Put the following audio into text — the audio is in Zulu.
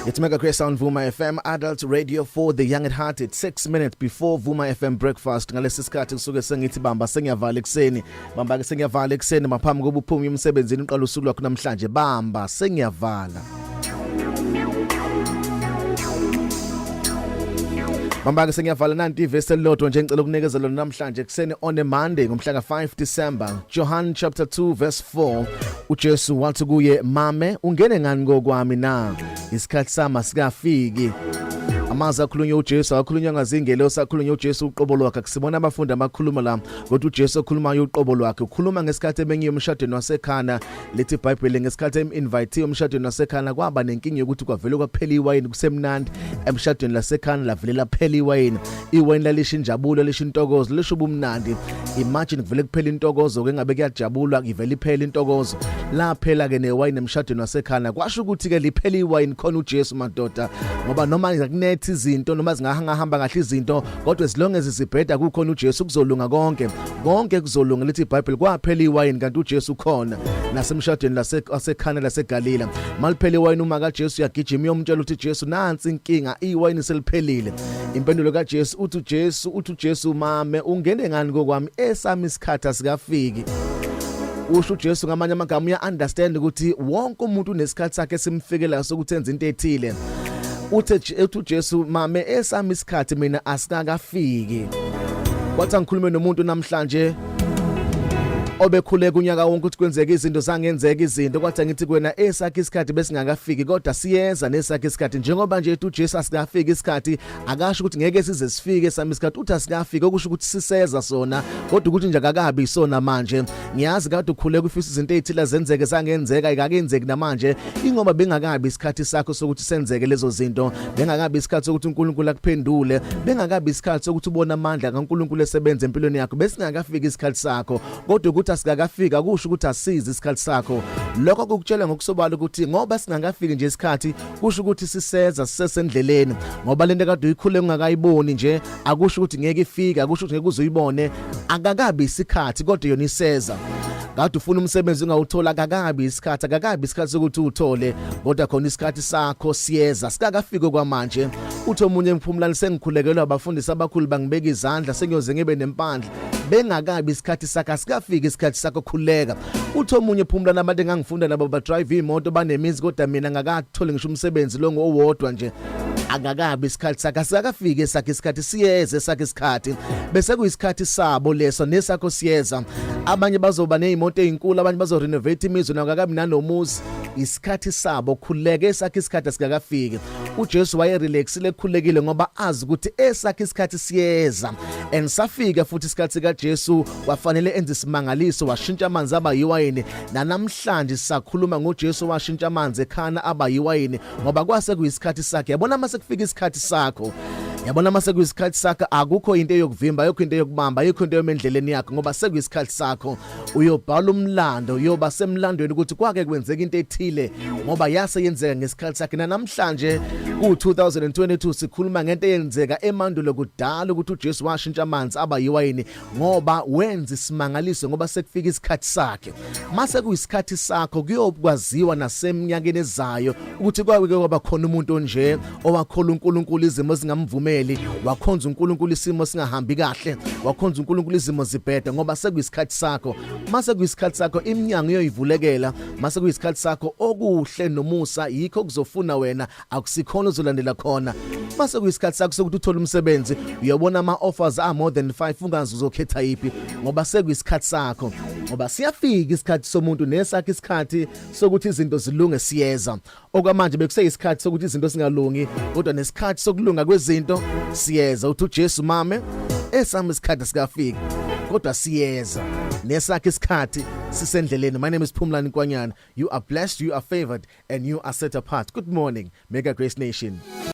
It's Mega Grace on Vuma FM, Adult Radio for the Young at Heart. It's 6 minutes before Vuma FM breakfast. Ngalesi sikhathi kusuke sengithi bamba sengiyavala ekuseni. Bamba ke sengiyavala ekuseni maphambi kokuba uphume emsebenzini uqala usuku lwakho namhlanje. Bamba sengiyavala. Bamba ke sengiyavala nanti ivesi elilodwa nje ngicela ukunikeza lona namhlanje ekuseni on a Monday ngomhla ka-5 December. John chapter 2 verse 4. UJesu wathi kuye, "Mame, ungene ngani kokwami na? Isikhathi sami asikafiki." Amazwi akhulunywa uJesu akhulunywa ngazingelosi, akhulunywa uJesu uqobo lwakhe. Akusibona abafundi abakhuluma la, kodwa uJesu okhulumayo uqobo lwakhe. Ukhuluma ngesikhathi emenyiwe emshadweni waseKhana. Lithi iBhayibheli ngesikhathi em-invite emshadweni waseKhana kwaba nenkinga yokuthi kwavele kwaphela iwayini kusemnandi emshadweni laseKhana, lavele laphela iwayini. Iwayini lalisho injabulo, lisho intokozo, lisho ubumnandi. Imagine kuvele kuphela intokozo ke, ngabe kuyajabulwa, ivele iphela intokozo. Laphela ke newayini emshadweni waseKhana, kwasho ukuthi ke liphela iwayini khona uJesu madoda, ngoba noma kunetha izinto noma zingahamba kahle izinto, kodwa as long as zibheda kukhona uJesu kuzolunga konke, konke kuzolunga. Lithi iBhayibheli kwaphela iwayini kanti uJesu ukhona nasemshadweni laseKhana laseGalila. Maliphela iwayini, uma kaJesu uyagijima uyomtshela ukuthi Jesu nansi inkinga, iwayini seliphelile. Impendulo kaJesu uthi uJesu uthi uJesu, mame, ungene ngani kokwami, esami isikhathi asikafiki. Usho uJesu ngamanye amagama uya understand ukuthi wonke umuntu unesikhathi sakhe simfikela sokuthi enze into ethile. Uthe uthi uJesu, mame, esami isikhathi mina asikakafiki. Wathi angikhulume nomuntu namhlanje obekhuleka unyaka wonke ukuthi kwenzeke izinto, zangenzeka izinto. Kwathi ngithi kuwena, esakhe isikhathi besingakafiki, kodwa siyeza nesakhe isikhathi. Njengoba nje ethi uJesu asikafiki isikhathi, akasho ukuthi ngeke size sifike sami isikhathi. Uthi asikafiki, okusho ukuthi siseza sona, kodwa ukuthi nje akakabi isona manje. Ngiyazi kade ukhuleka ufisa izinto ezithile zenzeke, zangenzeka, ikakenzeki namanje, ingoba bengakabi isikhathi sakho sokuthi senzeke lezo zinto, bengakabi isikhathi sokuthi uNkulunkulu akuphendule, bengakabi isikhathi sokuthi ubone amandla kaNkulunkulu esebenza empilweni yakho, besingakafiki isikhathi sakho. Kodwa ukuthi asikakafiki akusho ukuthi asizi isikhathi sakho. Lokho kukutshela ngokusobala ukuthi ngoba singakafiki nje isikhathi, kusho ukuthi siseza, sisesendleleni. Ngoba lento kade uyikhule ungakayiboni nje, akusho ukuthi ngeke ifike, akusho ukuthi ngeke uze uyibone. Akakabi isikhathi, kodwa yona iseza. Kade ufuna umsebenzi ungawuthola, akakabi isikhathi, akakabi isikhathi sokuthi uwuthole, kodwa khona isikhathi sakho siyeza, sikakafiki kwamanje. Uthi omunye, Mphumlani, sengikhulekelwa abafundisi abakhulu, bangibeka izandla, sengiyoze ngibe nempandla. Bengakabi isikhathi sakho, asikafiki isikhathi sakho, khuleka. Uthi omunye, Phumlani, abantu engangifunda nabo badrive imoto, banemizi, kodwa mina ngakatholi ngisho umsebenzi lo ngowodwa nje. Akakabi isikhathi sakhe, asikakafiki esakhe isikhathi, siyeze esakhe isikhathi. Bese kuyisikhathi sabo leso, nesakho siyeza. Abanye bazoba nezimoto ezinkulu, abanye bazo renovate imizi, nakakabi nanomuzi. Isikhathi sabo, khuleke, esakhe isikhathi asikakafiki. uJesu waye relaxile, ekhulekile, ngoba azi ukuthi esakhe isikhathi siyeza. And safika futhi isikhathi sikaJesu, wafanele enze isimangaliso, washintsha amanzi aba yiwayini. Nanamhlanje sisakhuluma ngoJesu washintsha amanzi eKhana aba yiwayini, ngoba kwase kuyisikhathi sakhe. Yabona mase kufika isikhathi sakho, yabona mase kuyisikhathi sakho, akukho into eyokuvimba, ayikho into eyokubamba, ayikho into yomendleleni yakho, ngoba sekuyisikhathi sakho. Uyobhala umlando, uyoba semlandweni ukuthi kwake kwenzeka into ethile, ngoba yase yenzeka ngesikhathi sakhe. Namhlanje ku-2022 sikhuluma ngento eyenzeka emandulo kudala, ukuthi uJesu washintsha amanzi aba yiwayini, ngoba wenza isimangaliso ngoba sekufika isikhathi sakhe. Mase kuyisikhathi sakho, kuyokwaziwa naseminyakeni ezayo ukuthi kwake kwaba khona umuntu onje owakholwa uNkulunkulu izimo zingamvumeli, wakhonza uNkulunkulu isimo singahambi kahle, wakhonza uNkulunkulu izimo zibheda, ngoba sekuyisikhathi sakho. Mase kuyisikhathi sakho, iminyango iyoyivulekela. Mase kuyisikhathi sakho, okuhle nomusa yikho kuzofuna wena, akusikhona uzolandela khona. Mase kuyisikhathi sakho sokuthi uthole umsebenzi, uyabona ama offers are more than 5, ungazi uzokhetha yipi, ngoba sekuyisikhathi sakho. Ngoba siyafika isikhathi somuntu, nesakhe isikhathi sokuthi izinto zilunge siyeza. Okwamanje bekuseyisikhathi sokuthi izinto singalungi, kodwa nesikhathi sokulunga kwezinto siyeza. Uthi uJesu, mame, esami isikhathi sikafika, kodwa siyeza, nesakhe isikhathi sisendleleni. My name is Phumlani Nkwanyana. You are blessed, you are favored and you are set apart. Good morning, Mega Grace Nation.